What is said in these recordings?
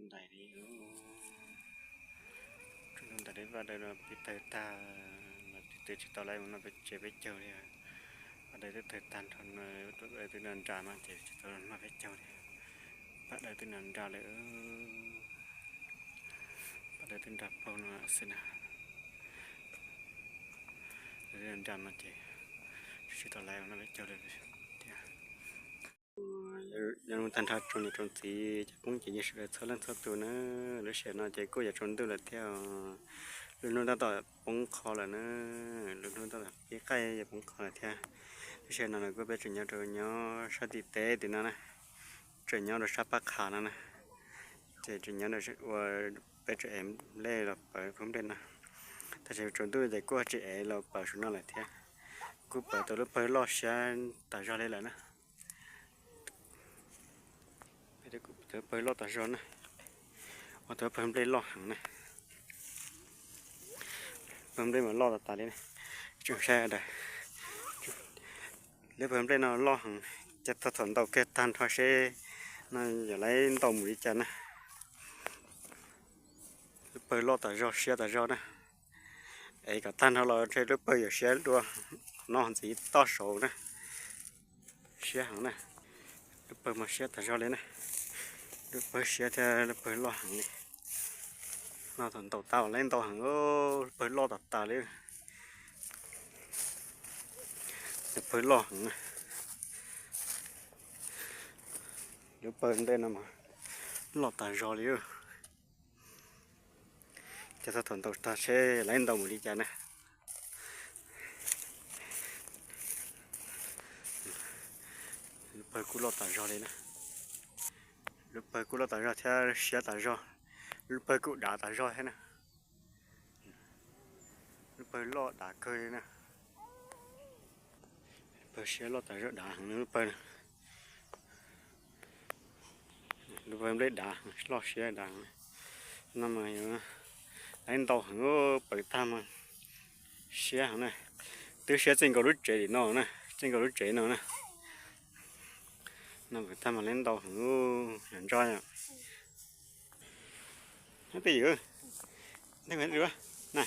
Ntais li, tsaus ntuj ntais li, paj dawb no pib tawg tag, no twb tsis tau lawv mus noj peb tsev peb caug li. Paj dawb twb tawg tag nrho no, paj dawb twb nra nra no ces tsis tau noj peb caug li. Paj dawb twb nra nra lawm, paj dawb twb nra paug no xwb na. Nra no ces tsis tau lawv mus noj peb caug li thiab. Yog tag nrho tsoom niam tsoom txiv cov phooj ywg sawv daws txhua leej txhua tus na, lub sij hawm no ces kuj yuav tsaus ntuj lawm thiab, lub hnub tab tom poob qho lawm na, lub hnub tab tom pib qaij yuav poob qho lawm thiab. Lub sij hawm no los kuj peb tseem nyob rau nyob sab tim teb tim no na, tseem nyob rau sab Paj Qha no na, ces tseem nyob ua peb tseem ev nplej los pawv phab nplej no. Tab sis tsaus ntuj ces kuj tsis ev los pawv saum no lawm thiab, kuj pawv tau lub pawg loj siab tas zog li lawm na. Peb tus pawg loj tas zog na, ua tus pawg nplej loj heev na. Pawg nplej mas loj tas tas li, tsoom saib daws, lub pawg nplej no loj heev, ces thaum ntaus kiag tag nrho seb no yuav lawv ntaus mus li cas na. Lub pawg loj tas zog siab tas zog na, es kom tag nrho los ntshe lub pawg yuav siab dua, qhov no ntxiv toj saud na, siab heev na. Lub pawg mas siab tas zog li na, lub pawg siab thiab lub pawg loj heev li. No thaum ntaus tas lawv ntaus heev, lub pawg loj tas tas li. Lub pawg loj heev na, lub pawg nplej no mas loj tas zog li. Ces thaum ntaus tag seb lawv ntaus mus li cas na. Lub pawg kuj loj tas zog li na, lub pawg kuj loj tas zog thiab siab tas zog, lub pawg kuj dav tas zog thiab na. Lub pawg loj dav kawg li na, pawg siab loj tas zog dav heev lub pawg na. Lub pawg nplej dav, loj siab dav. No mas lawv ntaus heev, pawv tag mas siab heev na. Twb siab txij nkaus lub tsev tim no na, txij nkaus lub tsev no na. No pawv tag mas lawv ntaus heev, yog ntso yom. Nyob twj ywm, na,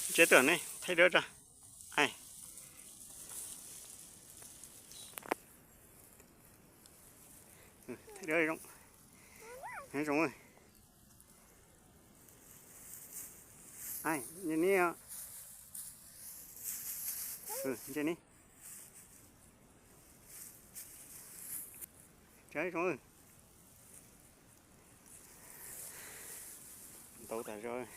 ntsia tuaj ne, thaij duab tso. Ai, thaij duab zoo, zoo. Ai, ntshe ni, ntshe ni, tsav zoo. Ntau tas zog.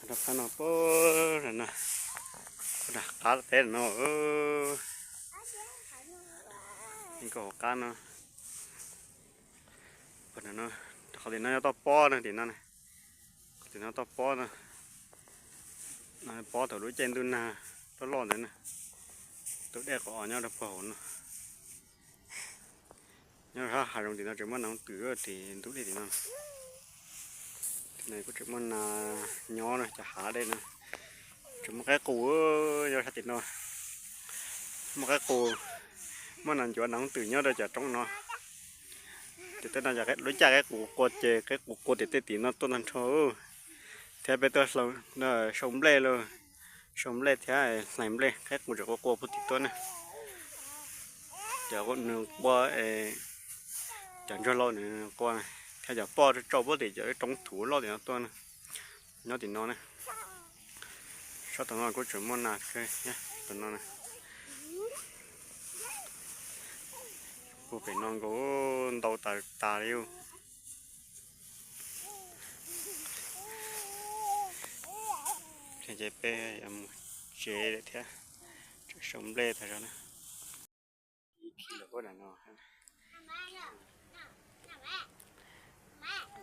Tag nrho qab no puag nram qab teb no, nkaus hauv qab no. Puag nram no, qhov tim no yog toj pob na, tim no, qhov tim no toj pob no. Pob thaum lub caij ntuj nag loj loj ntawd na, tus dej qos nyob rau puag hauv no. Nyob rau sab hav zoov tim no tseem muaj nas twm tim ntug dej tim no. Tim no kuj tseem muaj nas nyob na, cov hav dej no. Tseem muaj qaib qus nyob sab tim no. Muaj qaib qus, muaj nas ncuav nas twm nyob rau cov roob no. Ces tej no lub caij qaib qus qua ces qaib qus qua tim tej tim no tuaj tag nrho. Thiab peb tuaj sau nplej los, sau nplej thiab hlais nplej, qaib qus tseem qua qua puag tim tuaj na. Cov nws qua, cov ntsuag laus nws qua, thiab cov poj tsau puag tim cov roob thuv loj tim no tuaj na. Nyob tim no na. Sab tom no kuj tseem muaj nas thiab, tom no na. Puag pem no nkaus, ntau tas tas li. Ces peb yuav mus tsev lawm thiab, tseem sau nplej tas zog na.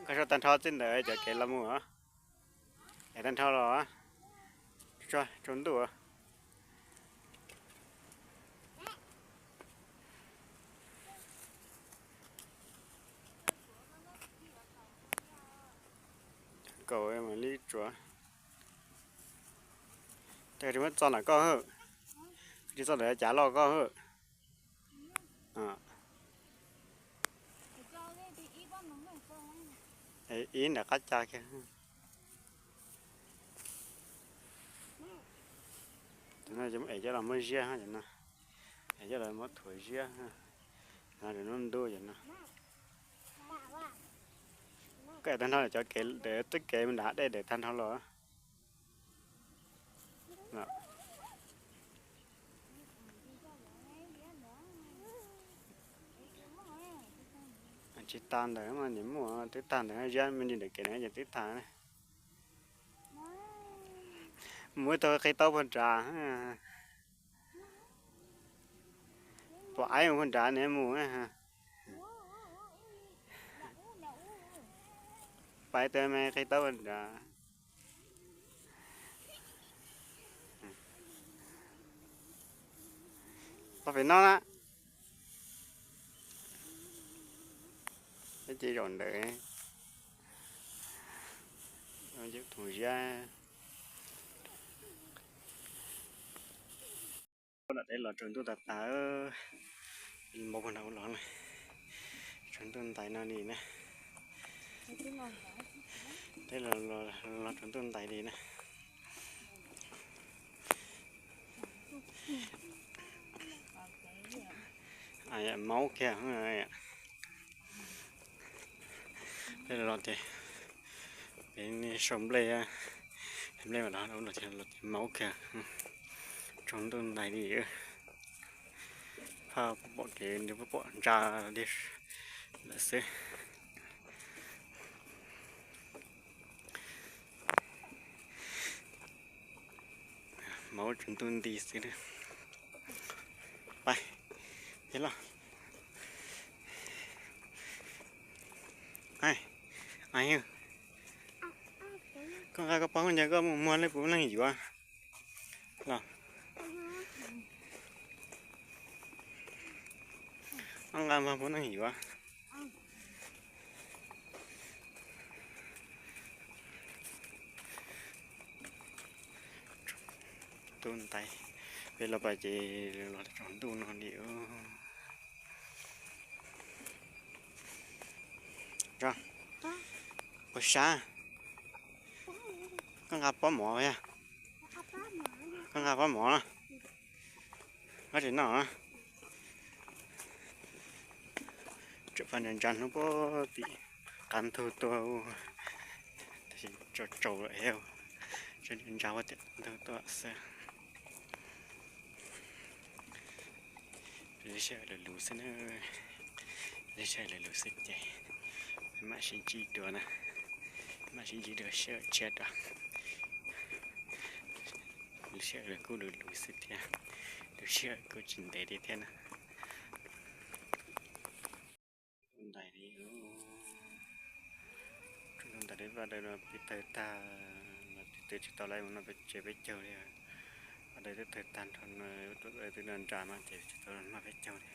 Nkag saum tag nrho txij ntawd cov kev los mus, es tag nrho los tsaus ntuj. Kaum mas li tsuav. Cas tsis muab txo ntawm koj hwj? Tsis txo ntawm cav loj koj hwj? Ib nram qab ca kiag. Cov no es coj los muab ziab cov no, es coj los muab thuav ziab. Cov no nub ntub cov no. Koj tag nrho cov kev, twb kev nram dej deb tag nrho los. Tsis tas ntawd mas nim muaj, twb tag ntawd, ziab me ntsis ntawm kev na ces twb tag. Mus ib tug qhib taub puag nrad. Pom aib mus puag nrad ne mus. Pais tau me qhib taub puag nrad. Tau pem no na. Ces zaum ntawd, thoom ziab. Lam teb los tsaus ntuj tas tas, npau puag nram ub los, tsaus ntuj ntais no li na. Teb los tsaus ntuj ntais li na. Maub kiag. Peb los ces peb sau nplej, nplej mas los los ces maub kiag, tsaus ntuj ntais li. Phaj pom kev nws pom ntsa li lawm xwb. Maub tsaus ntuj nti xwb. Pais, yog los. Koj nqa koj pob khaub ncaws koj mus muag li puv leej yuav los. Koj nqa muag puv leej yuav. Ntuj ntais, peb los pais ces los tsaus ntuj no li. Puas sab? Koj nqa pob mov yog? Koj nqa pob mov no. Koj tsis noj. Tseem pha ntsa ntsa hnub puag tim qab ntug tuaj, tab sis tsaus tsaus lawm thiab, tseem ntsa ntsa puag tim qab ntug tuaj xwb. Lub sij hawm lus lus xwb na, lub sij hawm lus lus xwb ces mam sib ntsib dua na, mam sib ntsib dua sij hawm tshiab dua. Lub sij hawm lus kuj lus lus xwb thiab, lub sij hawm kuj tsis ntev li thiab na. Ntais li, ntais li, pab dawb no peb tawg tag, no peb tawg tsis tau lawm mus noj peb tsev peb caug li. Pab dawb twb tawg tag nrho no, pab dawb twb nrad nrad no ces tsis tau noj peb caug li.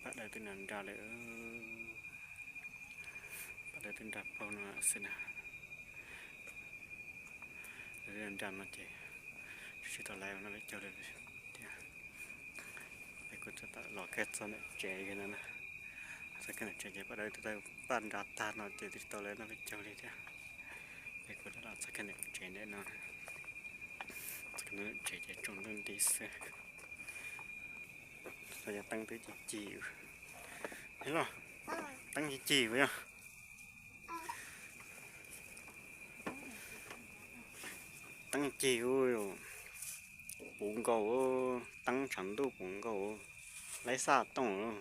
Pab dawb twb nrad nrad lawm, pab dawb twb nrad paug no xwb na. Nrad no ces tsis tau lawm mus noj peb caug li thiab. Peb kuj los kiag txog ntawm tsev no na. Txog kiag ntawm tsev ces pab dawb twb tawg paj nrad tag no ces tsis tau lawm noj peb caug li thiab. Peb kuj los txog kiag ntawm tsev ntawm no, txog kiag ntawm tsev ces tsaus ntuj nti xwb. Txog yog teeb twb cig cig, los teeb cig cig yog. Teeb cig, puv nkaus, teeb tshav ntuj puv nkaus, laib xaj tooj.